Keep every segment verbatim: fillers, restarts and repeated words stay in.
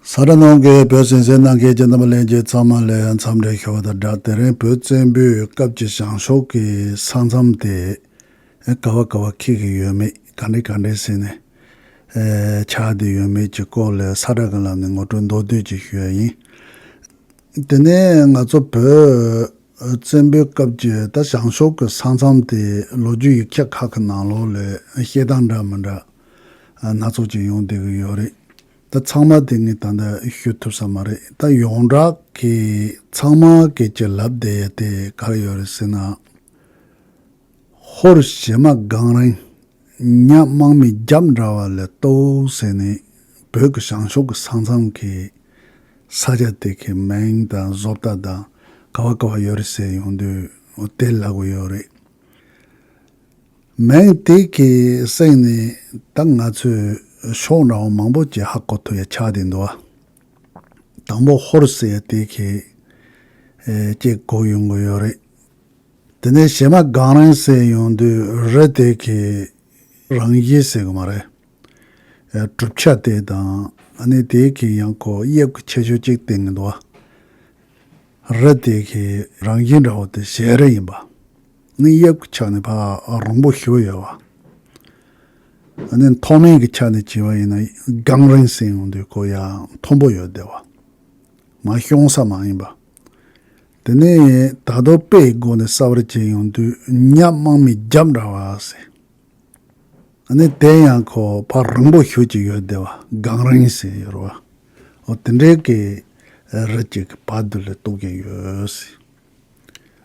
ས་དྲ་ནང་གི་བོད་གསན་གཟིགས་གནང་མཁན་གྱི་རྣམ་པ་ལྷན་རྒྱས་ཚང་མ་ལ་འཚམས་འདྲི་ཞུ་བ་དང་སྦྲགས། དེ་རིང་བོད་བཙན་པོའི་སྐབས་ཀྱི་བྱང་ཕྱོགས་ཀྱི་ས་མཚམས་དེ་ག་བ་ག་བ་འཁེལ་གྱི་ཡོད་མེད། ག་འདྲ་ག་འདྲ་ཟེར་ནས་ཆགས་བསྡད་ཡོད་མེད་ཀྱི་སྐོར་ལ་ས་དྲ་གི་ལམ་ནས་ངོ་སྤྲོད་མདོར་བསྡུས་ཅིག་ཞུ་ཡ་ཡིན། དེ་ནས་ང་ཚོ་བོད་བཙན་པོའི་སྐབས་ཀྱི་ད་བྱང་ཕྱོགས་ཀྱི་ས་མཚམས་དེ་ལོ་རྒྱུས་ཡིག་ཆ་ཁག་གི་ནང་ལོགས་ལ་བཤད་སྟངས་འདྲ་མི་འདྲ་སྣ་ཚོགས་ཅིག་ཡོང་བསྡད་ཀྱི་ཡོད་རེད། ད་ཚང་མ་དེ་ངས་ད་ལྟ་ཞུ་ཐུབ་ས་མ་རེད། ད་ཡོངས་གྲགས་ཀྱི་ཚང་མ་གིས་ཀྱི་ལབ་བསྡད་ཡ་དེ་ག་རེ་ཡོད་རེད་ཟེར་ན། ཧོར་གཞས་མ་སྒང་རིང་། ཉ་དམར་མོའི་རྒྱབ་འདྲ་བ་ལ་གཏུགས་ཟེར་ནས་བོད་ཀྱི་བྱང་ཕྱོགས་ཀྱི་ས་མཚམས་ཀྱི་ས་ཆ་དེ་གའི་མིང་དང་བཟོ་ལྟ་དང་ག་བ་ག་བ་ཡོད་རེད་ཟེར་ཡོང་དུས་དེ་ལབ་ཀྱི་ཡོད་རེད། མིང་དེ་གའི་གསེང་ནས་ད་ང་ཚོས་ཕྱོགས་འདྲ་བོ་མང་པོ་ཅིག་ཧ་གོ་ཐུབ་ཡ་ཆགས་བསྡད་འདུག་བ། དང་པོ་ཧོར་ཟེར་ཡ་དེ་གའི་ཨེ་ཅིག་གོ་ཡོང་གི་ཡོད་རེད། དེ་ནས་གཞས་མ་སྒང་རིང་ཟེར་ཡོང་དུས་རི་དེ་གའི་རང་བཞིན་ཟེར་གི་མ་རེད། ཨེ་གྲུབ་ཆ་དེ་དང་ཨ་ནི་དེ་གའི་ཡང་ཁོ་དབྱིབས་ཀྱི་ཁྱད་ཆོས་གཅིག་བསྟན་གི་འདུག་བ། རི་དེ་གའི་རང་བཞིན་འདྲ་བོ་དེ་གཞས་རི་ཡིན་པ། ཨ་ནི་དབྱིབས་ཀྱི་ཆ་ནས་ཕར་རིང་པོ་ཞེ་པོ་ཡོད་བ། ཨ་ནི་མཐོ་དམན་གྱི་ཆ་ནས་བྱས་པ་ཡིན་ན་སྒང་རིང་ཟེར་ཡོང་དུས་ཁོ་ཡང་མཐོན་པོ་ཡོད་བསྡད་བ། མར་ཤོང་ས་མ་ཡིན་པ། དེ་ནས་ད་དུང་དཔེའི་སྒོ་ནས་གསལ་བར་བྱས་ཡོང་དུས་ཉ་དམར་མོའི་རྒྱབ་འདྲ་བ་ཟེར། ཨ་ནི་དེ་ཡང་ཁོ་ཕར་རིང་པོ་ཞེ་པོ་ཅིག་ཡོད་བསྡད་བ། སྒང་རིང་ཟེར་ཡོད་རེད་བ། འོ་དེ་འདྲའི་གི་རི་གཅིག་གི་བར་དུ་ལ་གཏུགས་ཀྱི་ཡོད་ཟེར།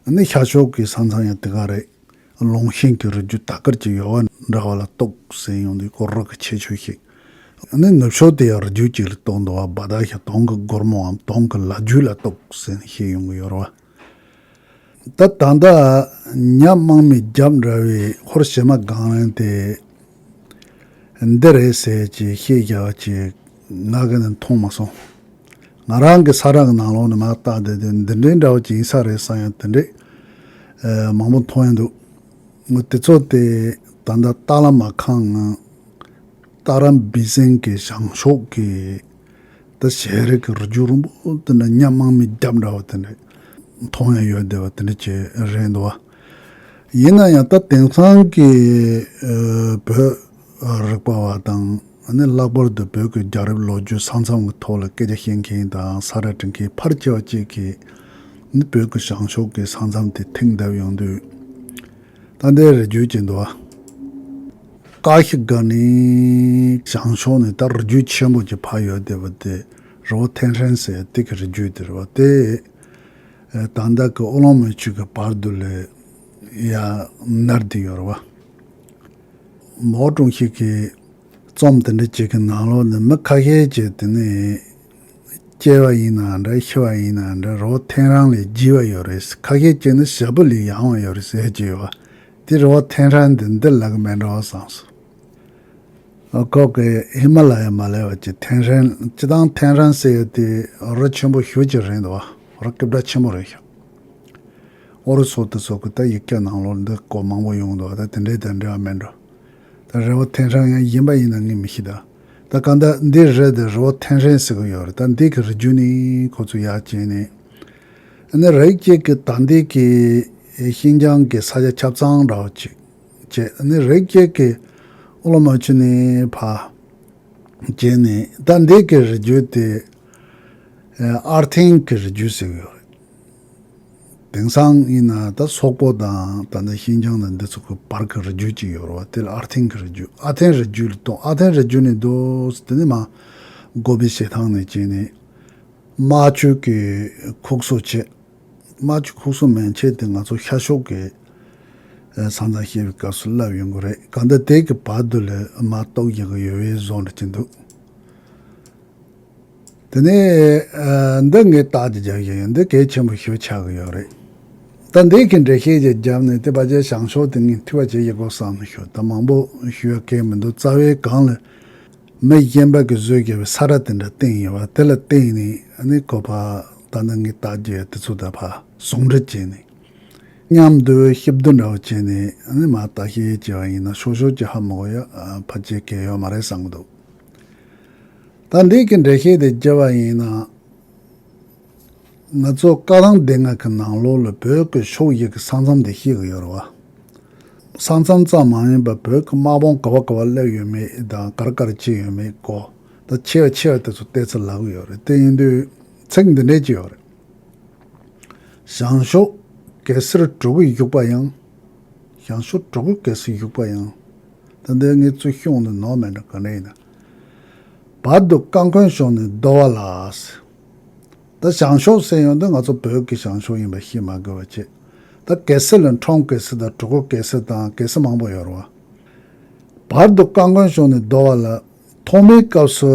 ཨ་ནི་ཤར་ཕྱོགས་ཀྱི་ས་མཚམས་ཡང་དེ་ག་རེད། ལུང་ཤིང་གི་རི་རྒྱུད་དར་དཀར་གྱི་ཡོལ་བ་འདྲ་བ་ལ་གཏུགས་ཟེར་ཡོང་དུས་ཁོ་རི་གི་ཁྱད་ཆོས་ཤིག་ཨ་ནི་ནུབ་ཕྱོགས་དེ་ཡང་རི་རྒྱུད་གཅིག་ལ་གཏུགས་འདུག་བ། བ་དག་ཤ་དོང་གི་སྒོར་མོའམ་དོང་གི་ལ་རྒྱུད་ལ་གཏུགས་ཟེར་ནས་བཤད་ཡོང་གི་ཡོད་རེད་བ། ད་ད་ལྟ་ཉ་དམར་མོའི་རྒྱབ་འདྲ་བའི་ཧོར་གཞས་མ་སྒང་རིང་དེ་འདི་རེད་ཟེར་གྱི་བཤད་བྱ་བ་ཅིག་ང་གིས་ནི་མཐོང་མ་སོང་། ང་རང་གི་ས་ར་གི་ནང་ལོགས་ནས་མར་བལྟས་བསྡད་དུས་འདི་འདྲའི་འདྲ་བོ་ཅིག་ཡིན་ས་རེད་བསམ་ཡང་དེ་འདྲས་ཨ་མང་པོ་མཐོང་ཡ་འདུག་ངོ་དེ་ཚོ་དེ་ད་ལྟ་ཏཱ་ལ་མ་ཁང་ངམ་ཏཱ་ར་བི་སེན་གྱི་བྱང་ཕྱོགས་ཀྱི་ད་གཞས་རི་གི་རི་རྒྱུད་རིང་པོ་དེ་འདྲ་ཉ་དམར་མོའི་རྒྱབ་འདྲ་བ་དེ་འདྲ་མཐོང་ཡ་ཡོད་བསྡད་པ་དེ་འདྲ་ཅིག་རེད་འདུག་བ། ཡིན་ན་ཡང་ད་དེང་སང་གི་ཨ་བོད་རིག་པ་བ་དང་ཨ་ནི་ལྷག་པར་དུ་བོད་ཀྱི་རྒྱལ་རབས་ལོ་རྒྱུས་ས་མཚམས་ཀྱི་ཐོག་ལ་སྐད་ཆ་བཤད་མཁན་དང་ས་ར་འབྲི་མཁན་ཕལ་ཆེ་བ་ཅིག་གིས་ནི་བོད་ཀྱི་བྱང་ཕྱོགས་ཀྱི་ས་མཚམས་དེ་ཐེངས་བསྡད་ཡོང་དུས། ད་ལྟའི་རི་རྒྱུད་ཅིག་འདུག་བ། ཀ་ཤི་ཀ་ནས་བྱང་ཕྱོགས་ནས་ད་རི་རྒྱུད་ཆེན་པོ་ཅིག་ཕར་ཡོད་བསྡད་པ་དེ་རི་བོ་ཐན་ཧྲན་ཟེར་དེ་གི་རི་རྒྱུད་དེ་རེད་བ། དེ་ཨ་ད་ལྟ་གི་ཨོ་ལོང་མ་ཆུ་གི་བར་དུ་ལ་ཡ་ནར་བསྡད་ཡོད་རེད་བ། མའོ་ཀྲུང་ཧྲི་གི་རྩོམ་དེ་འདྲ་ཅིག་གི་ནང་ལོགས་ནས་མི་ཁ་ཤས་ཀྱིས་དེ་ནས་སྐྱེས་པ་ཡིན་ནའང་འདྲ། ཤི་བ་ཡིན་ནའང་འདྲ། རི་བོ་ཐན་ཧྲན་ལ་རྒྱས་པ་ཡོད་རེད། ཁ་ཤས་ཀྱིས་ནི་ཞབས་པུ་ལ་ཡང་བ་ཡོད་རེད་ཟེར་གྱི་ཡོད་བ། དེ་རི་བོ་ཐན་ཧྲན་དེ་འདི་ལབ་གི་མེད་འགྲོ་བསམ་སོང་། ཁོ་གི་ཧི་མ་ལ་ཡ་མ་ལབ་པ་ཅིག་ཐན་ཧྲན། སྤྱིར་བཏང་ཐན་ཧྲན་ཟེར་ཡ་དེ་རི་ཆེན་པོ་ཞེ་པོ་ཅིག་རེད་འདུག་བ། རི་སྐེད་པ་ཆེན་པོ་རེད་ཤག་ཨོ་རི་སོགས་དེ་ཚོ་གི་ད་ཡིག་ཆ་ནང་ལོགས་འདི་སྐོར་མང་པོ་ཡོང་འདུག་ད་དེ་འདྲའི་དང་འབྲེལ་བ་མེད་འགྲོ། ད་རི་བོ་ཐན་ཧྲན་ཡང་ཡིན་པ་ཡིན་ན་ངས་མི་ཤེས་ད། ད་གང་ལྟར་འདི་རི་དེ་རི་བོ་ཐན་ཧྲན་ཟེར་གི་ཡོད་རེད། ད་འདི་གི་རི་རྒྱུད་ནས་ཁོ་ཚོ་ཡར་བྱས་ནས། ཨ་ནི་རིགས་གཅིག་གི་ད་འདི་གི་ཤིན་ཅང་གི་ས་ཆ་ཆ་ཚང་འདྲ་བོ་ཅིག་བྱས། ཨ་ནི་རིགས་གཅིག་གི་ཨོ་ལོ་མ་ཆུ་ནས་ཕར་བྱས་ནས་ད་འདི་གི་རི་རྒྱུད་དེ་ཨ་ཨར་ཐེན་གི་རི་རྒྱུད་ཟེར་གི་ཡོད་རེད། དེང་སང་ཡིན་ན་ད་སོག་པོ་དང་ད་ནི་ཤིན་ཅང་དང་འདི་ཚོ་གི་བར་གྱི་རི་རྒྱུད་ཅིག་ཡོད་རེད་བ། དེ་ལ་ཨར་ཐེན་གྱི་རི་རྒྱུད། ཨར་ཐེན་རི་རྒྱུད་ལ་གཏོགས། ཨར་ཐེན་རི་རྒྱུད་ནས་འདུག་སེ་དེ་ནས་མར་གོ་པི་ཞེ་ཐང་ནས་བྱས་ནས་རྨ་ཆུ་གི་ཁུག་སོ་བྱས། རྨ་ཆུ་ཁུག་སོ་མན་ཆད་དེ་ང་ཚོ་ཤར་ཕྱོགས་ཀྱི་ཨ་ས་མཚམས་བཤད་པའི་སྐབས་སུ་ལབ་ཡོང་གི་རེད། གང་ལྟར་དེ་གི་བར་དུ་ལ་མར་གཏུགས་བཞག་གི་ཡོད་པའི་བཟོ་འདྲ་ཅིག་འདུག་དེ་ནས་ཨ་འདི་ངས་རྟགས་ཅིག་རྒྱབ་བཞག་ཡོད། འདི་གལ་ཆེན་པོ་ཞེ་པོ་ཆགས་ཀྱི་ཡོད་རེད། ད་འདི་གི་འགྲེལ་བཤད་ཅིག་བརྒྱབ་ནས་དེ་ཕལ་ཆེར་བྱང་ཕྱོགས་དེ་ངས་འཐུས་པ་བྱེད་ཡག་པོ་བསམ་ནས་ཞུ། ད་མང་པོ་ཞུ་ཡག་གང་མི་འདུག་རྩ་བའི་སྒང་ལ་མི་གཞན་པ་གིས་བཟོས་བཞག་པའི་ས་ར་དེ་འདྲ་བསྟན་ཡོད་པ་དེ་ལ་བརྟེན་ནས་ཨ་ནི་ཁོ་ཕར་ད་ནི་ངས་རྟགས་རྒྱབ་ཡག་དེ་ཚོ་ད་ཕར་ཟུང་འབྲེལ་བྱས་ནས་མཉམ་དུ་གཤིབ་བསྡུར་འདྲ་བོ་བྱས་ནས་ཨ་ནི་མར་ལྟ་བཤལ་བྱས་པ་ཡིན་ན་ཤོག་ཤོག་ཅིག་ཧ་མ་གོ་ཡག་ཕལ་ཆེར་གང་ཡང་ཡོད་མ་རེད་བསམ་གྱི་འདུག་ད་འདི་གི་འགྲེལ་བཤད་དེ་བརྒྱབ་པ་ཡིན་ན། ང་ཚོ་བཀའ་ཐང་སྡེ་ལྔ་གི་ནང་ལོགས་ལ་བོད་ཀྱི་ཕྱོགས་བཞི་གི་ས་མཚམས་དེ་བཤད་གི་ཡོད་རེད་བ། ས་མཚམས་ཙམ་མ་ཡིན་པར་བོད་ཀྱི་དམག་དཔུང་ག་བ་ག་བ་སླེབས་ཡོད་མེད་དང་ག་རེ་ག་རེ་བྱས་ཡོད་མེད་སྐོར་ད་ཆེ་བ་ཆེ་བ་དེ་ཚོ་བལྟས་ཚུལ་ལབ་གི་ཡོད་རེད། དེ་ཡིན་དུས་ཚིག་འདི་འདྲས་ཅིག་ཡོད་རེད། བྱང་ཕྱོགས་གེ་སར་གྲུ་གུ་བཞུགས་པ་ཡང་། བྱང་ཕྱོགས་གྲུ་གུ་གེ་སར་བཞུགས་པ་ཡང་། ད་འདི་ངས་ཚུར་ཤོང་ནས་ནོར་མེད་འགྲོ་ག་ནས་ཡིན་ན། བར་དུ་བཀའ་འཁོན་བྱུང་ནས་བརྡོལ་བ་ལ། ད་བྱང་ཕྱོགས་ཟེར་ཡོང་དུས་ང་ཚོ་བོད་ཀྱི་བྱང་ཕྱོགས་ཡིན་པ་ཤེས་མ་དགོས་པ་བྱས། ད་གེ་སར་ལ་ཁྲོམ་གེ་སར་དང་གྲུ་གུ་གེ་སར་དང་གེ་སར་མང་པོ་ཡོད་རེད་བ། བར་དུ་བཀའ་འཁོན་བྱུང་ནས་བརྡོལ་བ་ལ། ཐོག་མའི་སྐབས་སུ་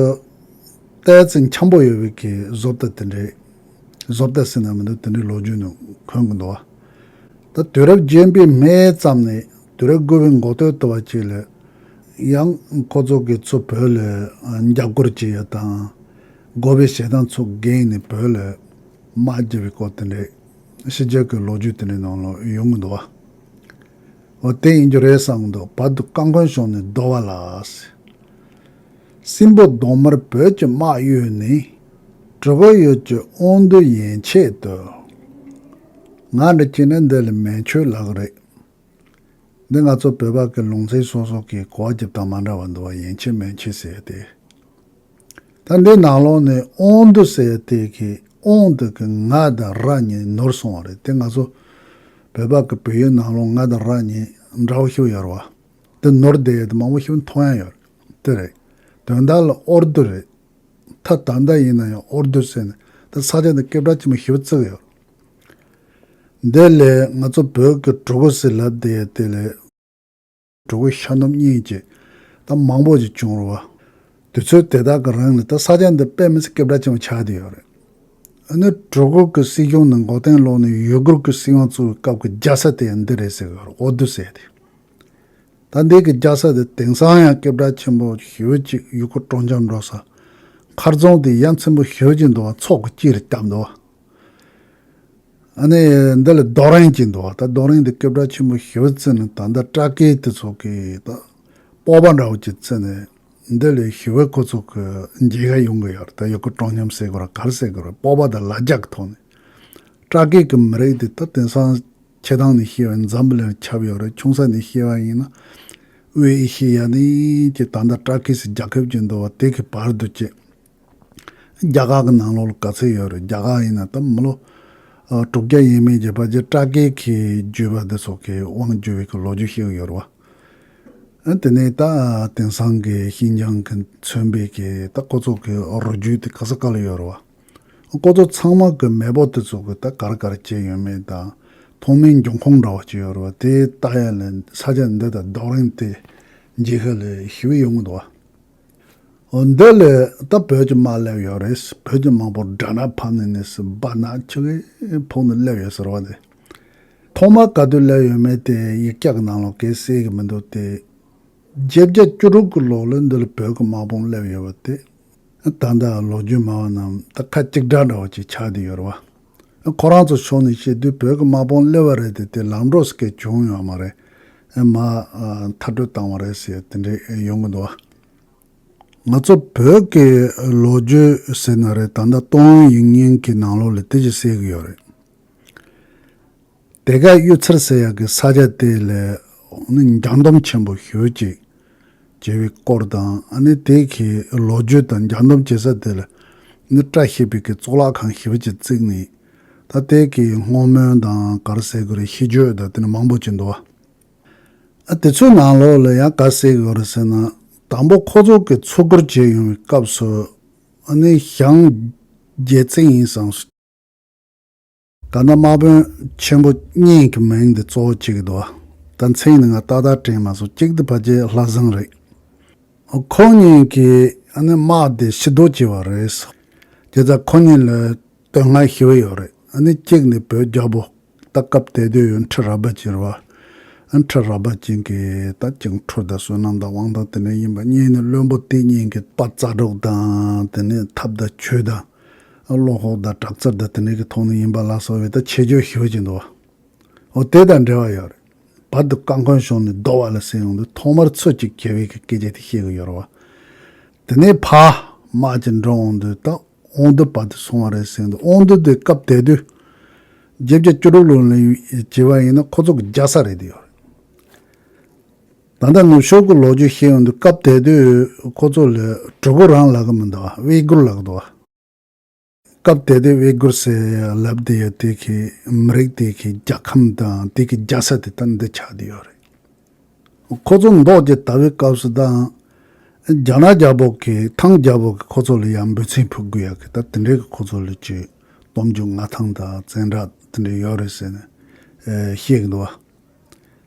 ཏོག་ཙམ་འཁྱམ་པོ་ཡོད་པའི་གི་བཟོ་ལྟ་དེ་འདྲའི། བཟོ་ལྟ་ཟེར་ན་མི་འདུག་དེ་འདྲའི་ལོ་རྒྱུས་ནང་འཁོད་ཀྱི་འདུག་བ། ད་དུས་རབས་བརྒྱད་པའི་སྨད་ཙམ་ནས་དུས་རབས་དགུ་པའི་འགོ་སྟོད་ལྟ་བུ་ཅིག་ལ། ཡང་ཁོ་ཚོ་གི་ཚུར་བོད་ལ་འཇབ་རྒོལ་བྱེད་ཡ་དང་། དགོས་པའི་ཞེ་སྡང་ཚུར་འགེངས་ནས་བོད་ལ་དམག་རྒྱག་པའི་སྐོར་དེ་འདྲའི་ཕྱི་རྒྱལ་གྱི་ལོ་རྒྱུས་དེ་འདྲའི་ནང་ལ་ཡོང་གི་འདུག་བ། འོ་དེ་ཡིན་རྒྱུ་རེད་བསམ་གི་འདུག་བར་དུ་བཀའ་འཁོན་བྱུང་ནས་བརྡོལ་བ་ལ། སྲིན་པོ་གདོང་དམར་བོད་ཀྱི་དམག་གཡོས་ནས། གྲུ་གུ་ཡུལ་གྱི་དབང་སྡུད་ཡན་ཆད་དུ། ང་འདྲ་བྱས་ན་འདི་ལ་མན་ཆོད་ལབ་གི་རེད། འདི་ང་ཚོ་བོད་པ་གི་ལུང་ཚན་སོ་སོ་གི་གོ་བ་རྒྱབ་སྟངས་མ་འདྲ་བ་འདུག་བ། ཡན་ཆད་མན་ཆད་ཟེར་ཏེ། ད་འདི་ནང་ལོགས་ནས་དབང་སྡུད་ཟེར་ཏེ་གི་དབང་དེ་གི་ང་དང་ར་གཉིས་ནོར་སོང་བ་རེད། དེ་ང་ཚོ་བོད་པ་གི་བོད་ཡིག་ནང་ལོགས་ང་དང་ར་གཉིས་འདྲ་བོ་ཞིག་ཡོད་རེད་བ། དེ་ནོར་བསྡད་ཡོད་དེ་མང་པོ་ཞིག་མཐོང་ཡ་ཡོད་རེད། དེ་རེད། དོན་དག་ལ་དབང་སྡུད་རེད། ད་ད་ལྟ་ཡིན་ན་ཡང་དབང་སྡུད་ཟེར་ནས་ད་ས་ཆ་འདི་སྐད་གྲགས་ཆེན་པོ་ཞེ་པོ་བརྩི་གི་ཡོད། འདི་ལས་ང་ཚོ་བོད་ཀྱི་གྲུ་གུ་ཟེར་ལབ་བསྡད་ཡ་དེ་ལས། གྲུ་གུ་ཤར་ནུབ་གཉིས་ཀྱི་ད་མང་པོ་ཞིག་བྱུང་རེད་བ། དུས་ཚོད་དེ་དག་གི་རིང་ལ་ད་ས་ཆ་འདི་དཔེ་མི་སྲིད་སྐད་གྲགས་ཆེན་པོ་ཆགས་བསྡད་ཡོད་རེད། ཨ་ནི་གྲུ་གུ་གི་སྲིད་གཞུང་ནས་མགོ་རྟིང་སློག་ནས་ཡུ་གུར་གྱི་སྲིད་དབང་བཙུགས་པའི་སྐབས་ཀྱི་རྒྱལ་ས་དེ་ཡང་འདི་རེད་ཟེར་གི་ཡོད་རེད། དབང་སྡུད་ཟེར་ཡ་དེ། ད་འདི་གི་རྒྱལ་ས་དེ་དེང་སང་ཡང་སྐད་གྲགས་ཆེན་པོ་ཞེ་པོ་ཅིག་ཡུལ་སྐོར་སྤྲོ་འཆམ་འགྲོ་ས། མཁར་རྫོང་དེ་ཡ་མཚན་པོ་ཞེ་པོ་ཅིག་འདུག་བ། ཚོགས་ཀྱི་དཀྱིལ་རུ་བརྒྱབ་འདུག་བ། ཨ་ནི་འདི་ལ་རྡོ་རིང་ཅིག་འདུག་བ། ད་རྡོ་རིང་དེ་སྐད་གྲགས་ཆེན་པོ་ཞེ་པོ་བརྩིས་ནས་ད་ལྟ་སྤྲ་སྐད་དེ་ཚོ་གི་ད་སྤོབས་པ་འདྲ་བོ་ཅིག་བརྩིས་ནས་འདི་ལ་ཞེ་པོ་ཁོ་ཚོ་གི་མཇལ་ཁ་ཡོང་གི་ཡོད་རེད། ད་ཡུལ་སྐོར་སྤྲོ་འཆམ་ཟེར་དགོས་ར་ག་རེ་ཟེར་དགོས་ར་སྤོབས་པ་དང་ལ་རྒྱ་གི་ཐོག་ནས་སྤྲ་སྐད་ཀྱི་མི་རིགས་དེ་ད་དེང་སང་། ཆེ་ཐང་ནས་བཤད་པ་འཛམ་བུ་གླིང་ཁྱབ་ཡོད་རེད། ཆུང་ས་ནས་བཤད་པ་ཡིན་ན། དབུས་ཨེ་ཤེ་ཡ་ནས་ཀྱི་ད་ལྟ་སྤྲ་སྐད་ཟེར་རྒྱལ་ཁབ་ཅིག་འདུག་བ། དེ་གི་བར་དུ་ཀྱི་རྒྱ་གར་གི་ནང་ལོགས་ལ་ག་ཚོད་ཡོད་རེད། རྒྱ་གར་ཡིན་ན་ད་མི་ལོ་ཨ་དྲུག་བརྒྱ་ཡས་མས་ཀྱི་བར་གྱི་སྤྲ་སྐད་ཀྱི་བརྒྱུད་པ་འདི་ཚོ་གི་དབང་བསྒྱུར་བའི་གི་ལོ་རྒྱུས་ཤིག་ཡོད་རེད་བ། ཨ་དེ་ནས་ད་དེང་སང་གི་ཤིན་ཅང་གི་མཚོན་པའི་གི་ད་ཁོ་ཚོ་གི་རུ་རྒྱུད་དེ་ག་ས་ག་ལ་ཡོད་རེད་བ། ཁོ་ཚོ་ཚང་མ་གི་མེས་པོ་དེ་ཚོ་གི་ད་ག་རེ་ག་རེ་བྱས་ཡོད་མེད་དང་ཐོག་མའི་འབྱུང་ཁུངས་འདྲ་བ་ཅིག་ཡོད་རེད་བ། དེ་ལྟ་ཡ་ལ་ས་ཆ་འདི་དང་རྡོ་རིང་དེ་མཇལ་ཁ་ལ་ཞེ་པོ་ཡོང་གི་འདུག་བ། འོ་འདི་ལ་ད་བོད་ཀྱི་དམག་སླེབས་ཡོད་རེད། བོད་ཀྱི་དམག་དཔུང་དགྲ་ནག་ཕབ་ནས་ནས་སུ་སྦ་ནག་ཆུ་གི་ཕུག་ནས་སླེབས་ཡོད་ཟེར་བ་དེ། ཐོག་མ་ག་དུས་སླེབས་ཡོད་མེད་དེ་ཡིག་ཆ་གི་ནང་ལོགས་གས་གསལ་གི་མི་འདུག་སྟེ། བརྒྱད་བརྒྱ་བཅུ་དྲུག་གི་ལོ་ལ་འདི་ལ་བོད་ཀྱི་དམག་དཔུང་སླེབས་ཡོད་པ་དེ། ད་ལྟ་ལོ་རྒྱུས་སྨྲ་བ་རྣམས་ད་ཁ་གཅིག་གྲགས་འདྲ་བ་ཅིག་ཆགས་བསྡད་ཡོད་རེད་བ། ཁོ་རང་ཚོ་ཕྱོགས་ནས་བཤད་དུས་བོད་ཀྱི་དམག་དཔུང་སླེབས་པ་རེད་དེ་དེ་ལམ་འགྲོ་སྐད་བྱུང་ཡོད་མ་རེད། མ་མཐར་སྐྲོད་བཏང་བ་རེད་ཟེར་དེ་འདྲས་ཡོང་གི་འདུག་བ། ང་ཚོ་བོད་ཀྱི་ལོ་རྒྱུས་ཟེར་ན་རེད། ད་ལྟ་ཏོང་ཧོང་ཡིག་རྙིང་གི་ནང་ལོགས་ལ་དེ་ཅིག་གསལ་གི་ཡོད་རེད། དེ་ག་གཡུ་མཚར་ཟེར་ཡག་གི་ས་ཆ་དེ་ལ་ནི་འཇང་འདོམ་ཆེན་པོ་ཞེ་པོ་ཅིག་བྱས་པའི་སྐོར་དང་ཨ་ནི་དེ་གི་ལོ་རྒྱུས་དང་འཇང་འདོམ་བྱེད་ས་དེ་ལ་ནི་བཀྲ་ཤིས་པའི་གི་གཙུག་ལག་ཁང་ཞེ་པོ་ཅིག་བརྩིགས་ནས་ད་དེ་གི་བསྔོ་སྨོན་དང་ག་རེ་ཟེར་དགོས་རེད། ཤིས་བརྗོད་དང་དེ་ནི་མང་པོ་ཅིག་འདུག་བ། ཨ་དེ་ཚོའི་ནང་ལོགས་ལ་ཡང་ག་རེ་ཟེར་དགོས་རེད་ཟེར་ན། དང་པོ་ཁོ་ཚོ་གི་ཚུར་རྒོལ་བྱས་ཡོང་བའི་སྐབས་སུ་ཨ་ནི་ཞང་རྒྱལ་བཙན་ཡིན་བསམ་སོང་། ག་ན་དམག་དཔོན་ཆེན་པོ་གཉིས་ཀྱི་མིང་དེ་གཙོ་བོ་གཅིག་གི་འདུག་ད་མཚན་ནི་ང་ཏག་ཏག་དྲན་མ་སོང་། གཅིག་དེ་ཕལ་ཆེར་ལྷ་བཟང་རེད། ཁོ་གཉིས་ཀྱིས་ཨ་ནི་དམག་དེ་ཕྱིར་ལྡོག་བྱས་པ་རེད། དེ་ལྟར་ཁོ་གཉིས་ལ་དོན་ལྔ་ཞེ་པོ་ཡོད་རེད། ཨ་ནི་གཅིག་ནི་བོད་རྒྱལ་པོ་ད་སྐབས་དེ་དུས་ཡོད་ཁྲི་རལ་པ་ཅན་རེད་བ། ཨ་ཁྲི་རལ་པ་ཅན་གྱི་ད་ཅིང་ཁྲོ་དང་བསོད་ནམས་དང་དབང་ཐང་དེ་འདྲ་ཡིན་པ། གཉིས་ནི་བློན་པོ་དེ་གཉིས་ཀྱི་དཔའ་རྩལ་སྤྲུགས་དང་དེ་ནས་ཐབས་དང་ཆོས་དང་། བློ་ཁོག་དང་དྲག་རྩལ་དང་དེ་འདྲའི་གི་ཐོག་ནས་ཡིན་པ་ལ་སོགས་པའི་ད་ཁྱད་ཆོས་ཞེ་པོ་ཅིག་འདུག་བ། འོ་དེ་དང་འབྲེལ་བ་ཡོད་རེད། བར་དུ་བཀའ་འཁོན་བྱུང་ནས་བརྡོལ་བ་ལ་ཟེར་ཡོང་དུས་ཐོག་མར་ཚུར་གཅིག་རྒྱལ་བའི་གི་སྐད་ཆ་དེ་བཤད་གི་ཡོད་རེད་བ། དེ་ནས་ཕར་ དམག་ཅིག་འགྲོ་འོང་དུས་ད་དབང་འདུས་བར་དུ་སོང་བ་རེད་ཟེར་འདུག། དབང་འདུས་དེ་སྐབས་དེ་དུས་བརྒྱད་བརྒྱ་བཅུ་དྲུག་ལོ་ལ་བྱས་པ་ཡིན་ན་ཁོ་ཚོ་གི་རྒྱལ་ས་རེད་དེ་ཡོད་རེད། ད་ལྟ་ནུབ་ཕྱོགས་ཀྱི་ལོ་རྒྱུས་བཤད་ཡོང་དུས་སྐབས་དེ་དུས་ཁོ་ཚོ་ལ་གྲུ་གུ་རང་ལབ་གི་མི་འདུག་བ། ཝེ་གུར་ལབ་གི་འདུག་བ། སྐབས་དེ་དུས་ཝེ་གུར་ཟེར་ལབ་དེ་ཡོད། དེ་གི་མི་རིགས་དེ་གི་རྒྱལ་ཁམས་དང་དེ་གི་རྒྱལ་ས་དེ་ད་འདི་ཆགས་བསྡད་ཡོད་རེད། ཁོ་ཚོ་མདོག་ཅིག་ལྟ་བའི་སྐབས་སུ་ད་རྒྱ་ནག་རྒྱལ་པོ་གི་ཐང་རྒྱལ་པོ་གི་ཁོ་ཚོ་ལ་ཡང་འབོད་ཚིག་ཕུལ་དགོས་ཡག་གི་ད་དེ་འདྲའི་གི་ཁོ་ཚོ་ལ་ཅིག་སྟོབས་འབྱོར་མངའ་ཐང་དང་བཙན་དྲག་དེ་འདྲ་ཡོད་རེད་ཟེར་ནས་ཨེ་བཤད་གི་འདུག་བ།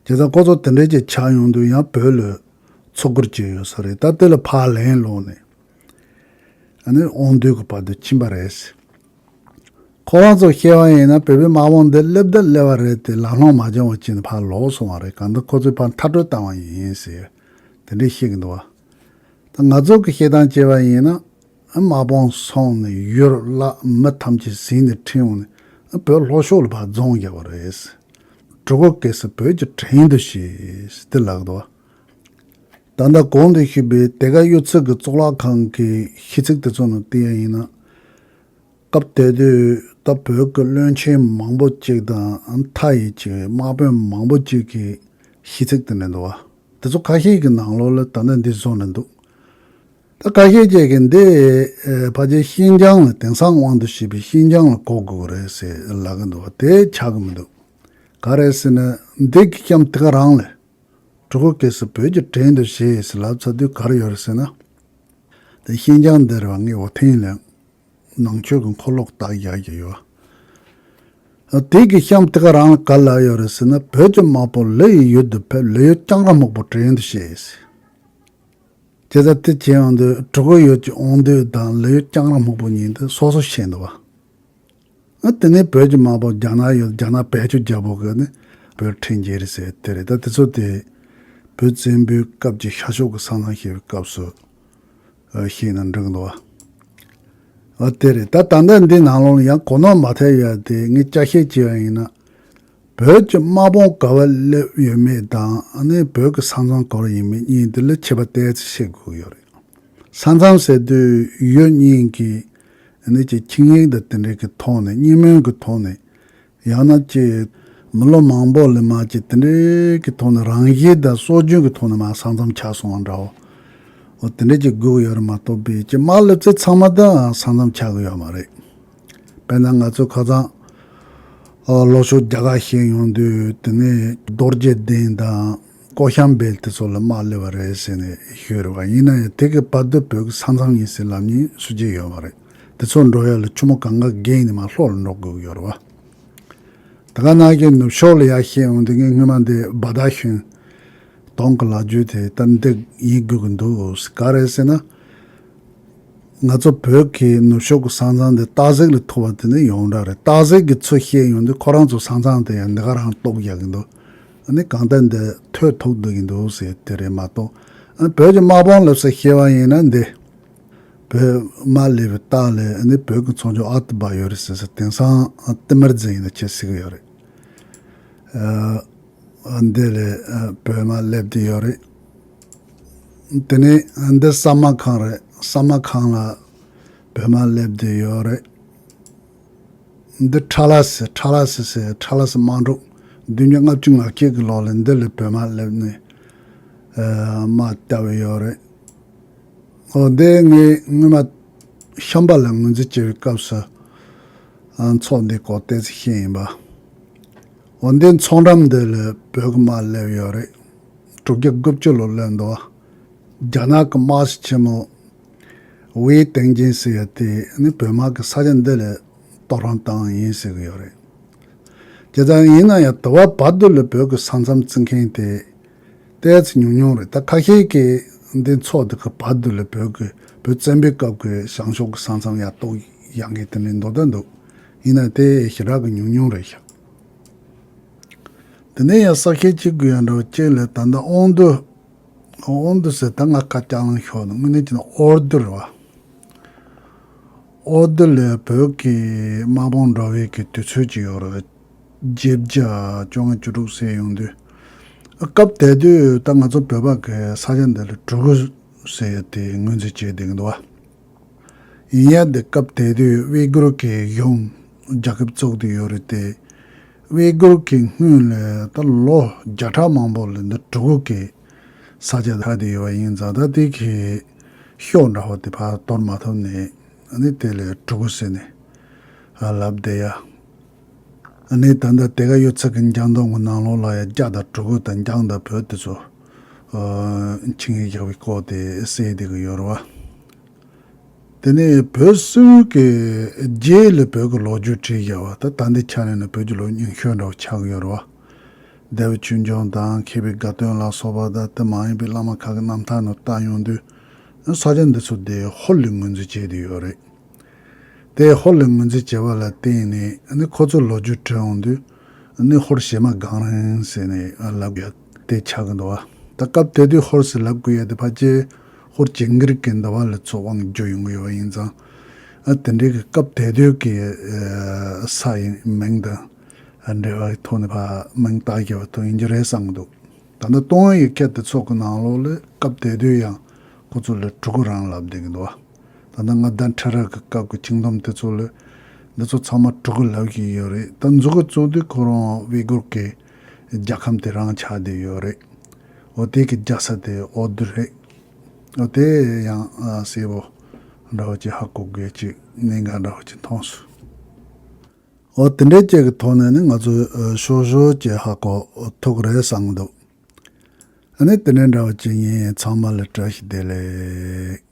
བྱས་ཙང་ཁོ་ཚོ་དེ་འདྲ་ཅིག་ཆགས་ཡོང་དུས་ཡང་བོད་ལ་ཚུར་རྒོལ་བྱས་ཡོད་ས་རེད། ད་དེ་ལ་ཕར་ལན་སློག་ནས་ཨ་ནི་དབང་འདུས་ཀྱི་བར་དུ་ཕྱིན་པ་རེད། ཁོ་རང་ཚོ་བཤད་པ་ཡིན་ན་བོད་པའི་དམག་དཔུང་འདི་སླེབས་ད་སླེབས་པ་རེད་དེ་ལམ་ལྷོང་མ་བྱུང་བ་བྱས་ནས་ཕར་ལོག་སོང་བ་རེད། གང་ལྟར་ཁོ་ཚོས་ཕར་མཐར་སྐྲོད་བཏང་བ་ཡིན་ཟེར་དེ་འདྲས་བཤད་ཀྱི་འདུག་བ། ད་ང་ཚོ་གི་བཤད་སྟངས་བྱས་པ་ཡིན་ན་དམག་དཔུང་སོང་ནས་ཡུལ་བརླག་མི་ཐམས་ཅད་ཟིན་ནས་ཁྲིད་འོང་ནས་བོད་ལྷོ་ཕྱོགས་ལ་ཕར་རྫོང་རྒྱག་པ་རེད། གྲུ་གུ་སྐྱེས་སུ་བོད་ཀྱི་བྲན་དུ་བྱས་དེ་ལབ་འདུག་བ། ད་ལྟ་གོང་དུ་ཞུས་པའི་དེ་ག་གཡུ་རྩེ་གི་གཙུག་ལག་ཁང་གི་ཤིས་ཚིག་དེ་ཚོ་ནང་བལྟས་ཡ་ཡིན་ན། སྐབས་དེ་དུས་ད་བོད་ཀྱི་བློན་ཆེན་མང་པོ་ཅིག་དང་མཐའ་ཡས་ཅིག་དམག་དཔོན་མང་པོ་ཅིག་གི་ཤིས་ཚིག་དེ་འདྲ་འདུག་བ། དེ་ཚོ་ཁ་ཤས་ཀྱི་ནང་ལོགས་ལ་ད་ལྟ་འདི་བཟོ་ནས་འདུག། ད་ཁ་ཤས་ཅིག་གིས་འདི་ཨེ་ཕལ་ཆེར་ཤིན་ཅང་ལ་དེང་སང་དབང་དུ་བྱས་པའི་ཤིན་ཅང་ལ་གོ་དགོས་ཀྱི་རེད་ཟེར་ལབ་ཀྱི་འདུག་བ། དེ་ཆགས་ཀྱི་མི་འདུག། ག་རེ་ཟེར་ན་འདི་གི་གཤམ་དེ་ག་རང་ལ། གྲུ་གུ་སྐྱེས་སུ་བོད་ཀྱི་བྲན་དུ་བྱས་ཟེར་ལབ་ཚར་དུས་ག་རེ་ཡོད་རེད་ཟེར་ན། དེ་ཤིན་ཅང་འདིར་བ་ངའི་འོ་ཐེངས་ལས་ནང་ཆོས་ཀྱི་འཁོར་ལོ་བཏགས་བཞག་གི་ཡོད། དེ་གི་གཤམ་དེ་ག་རང་ག་ལ་ཡོད་རེད་ཟེར་ན། བོད་ཀྱི་དམག་དཔུང་ལི་ཡི་ཡུལ་དུ་ཕེབས། ལི་ཡུལ་སྐྱང་ར་སྨུག་པོ་བྲན་དུ་བྱས། བྱས་ཙང་དེ་བྱས་ཡོང་དུས་གྲུ་གུ་ཡུལ་གྱི་དབང་འདུས་དང་ལི་ཡུལ་སྐྱང་ར་སྨུག་པོ་གཉིས་དེ་སོ་སོ་ཤེས་འདུག་བ། ཨ་དེ་ནས་བོད་ཀྱི་དམག་དཔུང་རྒྱ་ནག་ཡུལ། རྒྱ་ནག་བལ་ཡུལ་རྒྱལ་པོ་གིས་ནི་བོད་ཁྲིམས་བརྒྱུད་རེད་ཟེར་དེ་རེད། ད་དེ་ཚོ་དེ་བོད་བཙན་པོའི་སྐབས་ཀྱི་ཤར་ཕྱོགས་ཀྱི་ས་མཚམས་བཤད་པའི་སྐབས་སུ་ཨ་བཤད་ན་འགྲིག་འདུག་བ། ཨ་དེ་རེད། ད་ད་ལྟ་འདི་ནང་ལོགས་ལ་ཡང་གོ་ནོར་མ་ཐེབས་ཡ་དེ་ངས་ཅ་ཤེས་བྱས་པ་ཡིན་ན། བོད་ཀྱི་དམག་དཔུང་ག་བ་སླེབས་ཡོད་མེད་དང་ཨ་ནི་བོད་ཀྱི་ས་མཚམས་ག་བར་ཡིན་མིན་གཉིས་འདི་ལ་ཁྱད་པར་ཏོག་ཙམ་ཕྱེ་དགོས་ཀྱི་ཡོད་རེད། ས་མཚམས་ཟེར་དུས་ཡུལ་གཉིས་ཀྱི་ཨ་ནི་ཀྱི་ཆིངས་ཡིག་དང་དེ་འདྲའི་གི་ཐོག་ནས། གཉིས་སྨན་གྱི་ཐོག་ནས། ཡང་ན་ཀྱི་མི་ལོ་མང་པོ་ལས་མ་ཀྱི་དེ་འདྲའི་གི་ཐོག་ནས་རང་བཞིན་དང་སྲོལ་རྒྱུན་གྱི་ཐོག་ནས་མར་ས་མཚམས་ཆགས་སོང་བ་འདྲ་བོ། འོ་དེ་འདྲ་ཅིག་དགོས་ཀྱི་ཡོད་རེད་མ་གཏོགས་པའི་ཀྱི་དམག་སླེབས་ཚེ་ཚང་མ་དང་ས་མཚམས་ཆགས་ཀྱི་ཡོད་མ་རེད། དཔེར་ན་ང་ཚོ་ཁ་སང་ཨ་ལྷོ་ཕྱོགས་རྒྱ་གར་བཤད་ཡོང་དུས་དེ་ནས་རྡོ་རྗེ་གདན་དང་ཀོ་ཤམ་བྷེལ་དེ་ཚོ་ལ་དམག་སླེབས་པ་རེད་ཟེར་ནས་ཞུས་རེད་བ། ཡིན་ན་ཡང་དེ་གི་བར་དུ་བོད་ཀྱི་ས་མཚམས་ཡིན་ཟེར་ལབ་མཁན་སུ་གཅིག་ཡོད་མ་རེད། དེ་ཚོ་འགྲོ་ཡ་ལ་ཆུ་མོ་གང་ག་བརྒལ་ནས་མར་ལྷོ་ལ་འགྲོ་དགོས་ཀྱི་ཡོད་རེད་བ། ད་ག་ནང་བཞིན་ནུབ་ཕྱོགས་ལ་ཡར་བཤད་འོང་དུས་ངས་སྔོན་མ་འདི་བ་དག་ཤུན་དོང་གི་ལ་རྒྱུད་དེ་ལྟར་འདི་ཡིན་དགོས་ཀྱི་འདུག། ག་རེ་ཟེར་ན། ང་ཚོ་བོད་ཀྱི་ནུབ་ཕྱོགས་ཀྱི་ས་མཚམས་འདི་སྟག་གཟིག་ལ་ཐུག་པ་དེ་ནི་ཡོངས་གྲགས་རེད། སྟག་གཟིག་གི་ཚུལ་བཤད་ཡོང་དུས་ཁོ་རང་ཚོ་ས་མཚམས་དེ་ཡང་འདི་ག་རང་གཏོགས་རྒྱག་གི་འདུག། ཨ་ནི་གང་ལྟར་འདི་ཐོན་ཐུབ་བསྡད་ཀྱི་འདུག་ཟེར་དེ་རེད་མ་གཏོགས། ཨ་བོད་ཀྱི་དམག་དཔུང་ལ་ཟེར་བཤད་པ་ཡིན་ན་འདི། བོད་དམག་སླེབས་པའི་རྟགས་ལ་ནི་བོད་ཀྱི་ཚོང་ཆུང་ཨ་ཏི་པ་ཡོད་རེད་ཟེར་ཟེར། དེང་སང་ཏི་མར་ཛི་ཡིན་ན་ཁྱེད་ཟེར་གི་ཡོད་རེད། ཨ་འདི་ལ་ཨ་བོད་དམག་སླེབས་བསྡད་ཡོད་རེད། དེ་ནས་འདི་ས་མ་ཁང་རེད། ས་མ་ཁང་ལ་བོད་དམག་སླེབས་བསྡད་ཡོད་རེད། འདི་ཁྲ་ལ་སི། ཁྲ་ལ་སི་ཟེར། ཁྲ་ལ་སི་དམག་འཁྲུག་བདུན་བརྒྱ་ལྔ་བཅུ་ང་བརྒྱད་ཀྱི་ལོ་ལ་འདི་ལ་བོད་དམག་སླེབས་ནས་ཨ་དམག་བརྒྱབ་ཡོད་རེད། འོ་དེ་ངས་སྔོན་མ་ཤམ་བྷ་ལ་ངོས་འཛིན་བྱེད་པའི་སྐབས་སུ་ཨ་མཚོ་འདི་སྐོར་ཏོག་ཙམ་ཤེས་ཡིན་པ། འོ་འདི་མཚོ་འགྲམ་འདི་ལ་བོད་ཀྱི་དམག་སླེབས་ཡོད་རེད། དྲུག་བརྒྱ་དགུ་བཅུ་ལོ་སླེབས་འདུག། རྒྱ་ནག་གི་དམག་སྤྱི་ཆེན་མོ་ཝེ་ཏེང་ཅིན་ཟེར་ཡ་དེ་ནི་བོད་དམག་གིས་ས་ཆ་འདི་ལ་གཏོར་རོགས་བཏང་ཡིན་ཟེར་གི་ཡོད་རེད། བྱས་ཙང་ཡིན་ན་ཡང་དེ་བ་བར་དུ་ལ་བོད་ཀྱི་ས་མཚམས་བརྩི་མཁན་དེ་ཏོག་ཙམ་ཉུང་ཉུང་རེད། ད་ཁ་ཤས་ཀྱིས་འདི་མཚོ་འདི་གི་བར་དུ་ལ་བོད་ཀྱི་བོད་བཙན་པོའི་སྐབས་ཀྱི་བྱང་ཕྱོགས་ཀྱི་ས་མཚམས་ཡར་གཏོར་ཡག་གི་དེ་འདྲའི་མདོ་དོན་འདུག། ཡིན་ན་དེ་ཞེ་དྲག་གི་ཉུང་ཉུང་རེད་ཤག། དེ་ནས་ཡང་གསལ་བཤད་བྱེད་དགོས་ཡ་འདྲ་བོ་གཅིག་ལ། ད་ལྟ་དབང་འདུས། དབང་འདུས་ཟེར་ད་ང་ཁ་ལྕགས་ལང་ཤོར་འདུག། དངོས་གནས་བྱས་ན་ཨོ་རྡུ་རེད་བ། ཨོ་རྡུ་ལ་བོད་ཀྱི་དམག་དཔུང་འགྲོ་བའི་གི་དུས་ཚོད་ཅིག་ཡོད་རེད། བརྒྱད་བརྒྱ་བཅོ་ལྔ་བཅུ་དྲུག་ཟེར་ཡོང་དུས། སྐབས་དེ་དུས་ད་ང་ཚོ་བོད་པ་གི་ས་ཆ་འདི་ལ་གྲུ་གུ་ཟེར་ཡ་དེ་ངོས་འཛིན་བྱས་བསྡད་ཀྱི་འདུག་བ། ཡིན་ཡང་འདི་སྐབས་དེ་དུས་ཝེ་གུར་གྱི་གཞུང་རྒྱལ་ཁབ་བཙུགས་ཏེ་ཡོད་རེད་དེ། ཝེ་གུར་གྱི་སྔོན་ལ་ད་ལོ་བརྒྱ་ཕྲག་མང་པོ་ལ་འདི་གྲུ་གུ་གི་ས་ཆ་ཆགས་ཏེ་ཡོད་པ་ཡིན་ཙང་། ད་དེ་གི་ཤོག་འདྲ་བོ་དེ་ཕར་དོར་མ་ཐུབ་ནས། ཨ་ནི་དེ་ལ་གྲུ་གུ་ཟེར་ནས་ལབ་བསྡད་ཡ། ཨ་ནི་ད་ལྟ་དེ་ག་ཡོད་ཚད་ཀྱི་འཇང་སྟོང་གི་ནང་ལོགས་ལ་ཡ་རྒྱ་དང་གྲུ་གུ་དང་འཇང་དང་བོད་དེ་ཚོ་ཆིངས་ཡིག་བཞག་པའི་སྐོར་དེ་གསལ་བསྡད་ཀྱི་ཡོད་རེད་བ། དེ་ནས་བོད་སིལ་བུའི་རྗེས་ལ་བོད་ཀྱི་ལོ་རྒྱུས་བྲིས་བཞག་པ་ད་ད་ལྟའི་ཆ་ནས་ནི་བོད་ཀྱི་ལོ་རྒྱུས་རྙིང་ཤོས་འདྲ་བོ་ཆགས་ཀྱི་ཡོད་རེད་བ། སྡེ་པ་ཆོས་འབྱོར་དང་མཁས་པའི་དགའ་སྟོན་ལ་སོགས་པ་དང་དེ་མ་ཡིན་པའི་བླ་མ་ཁག་གི་རྣམ་ཐར་ནང་བལྟ་ཡོང་དུས། ས་ཆ་འདི་ཚོ་དེ་ཧོར་ལས་ངོས་འཛིན་བྱས་བསྡད་ཡོད་རེད། དེ་ཧོར་ལས་ངོས་འཛིན་བྱས་པ་ལ་བརྟེན་ནས་ཨ་ནི་ཁོ་ཚོ་ལོ་རྒྱུས་དྲི་ཡོང་དུས། ཨ་ནི་ཧོར་བྱེ་མ་སྒང་རིང་ཟེར་ནས་ལབ་ཡ་དེ་ཆགས་ཀྱི་འདུག་བ། ད་སྐབས་དེ་དུས་ཧོར་ཟེར་ལབ་དགོས་ཡ་དེ་ཕལ་ཆེར་ཧོར་ཇིང་གིར་གྱི་འདི་བ་ལ་ཚོ་དབང་བསྒྱུར་ཡོང་གི་ཡོད་པ་ཡིན་ཙང་། ཨ་དེ་འདྲའི་གི་སྐབས་དེ་དུས་ཀྱི་ས་ཡི་མིང་དང་འབྲེལ་བའི་ཐོག་ནས་ཕར་མིང་བཏགས་བཞག་པ་ཐོག་ཡིན་གྱི་རེད་བསམ་གྱི་འདུག་ད་ལྟ་སྟོང་ཡིག་ཁྱད་དེ་ཚོ་གི་ནང་ལོགས་ལ་སྐབས་དེ་དུས་ཡང་ཁོ་ཚོ་ལ་གྲུ་གུ་རང་ལབ་བསྡད་ཀྱི་འདུག་བ། ད་ལྟ་མངའ་བདག་ཁྲི་རལ་གྱི་སྐབས་ཀྱི་ཆིངས་འདོམས་དེ་ཚོ་ལ་འདི་ཚོ་ཚང་མ་གྲུ་གུ་ལབ་ཀྱི་ཡོད་རེད། ད་མཛུ་གུ་བཙུགས་དུས་ཁོ་རང་ཝེ་གུར་གྱི་རྒྱལ་ཁམས་དེ་རང་ཆགས་བསྡད་ཡོད་རེད། འོ་དེ་གི་རྒྱལ་ས་དེ་ཨོ་རྡུ་རེད། འོ་དེ་ཡང་གསལ་པོ་འདྲ་བོ་ཅིག་ཧ་གོ་དགོས་ཅིག་གནད་འགག་འདྲ་བོ་ཅིག་མཐོང་སོང་། འོ་དེ་འདྲའི་ཅིག་གི་ཐོག་ནས་ནི་ང་ཚོས་ཨ་ཤོག་ཤོག་ཅིག་ཧ་གོ་ཐུབ་ཀྱི་རེད་བསམ་གྱི་འདུག་ཨ་ནི་དེ་འདྲའི་འདྲ་བོ་ཅིག་ཡིན། ཚང་མ་ལ་བཀྲ་ཤིས་བདེ་ལེགས།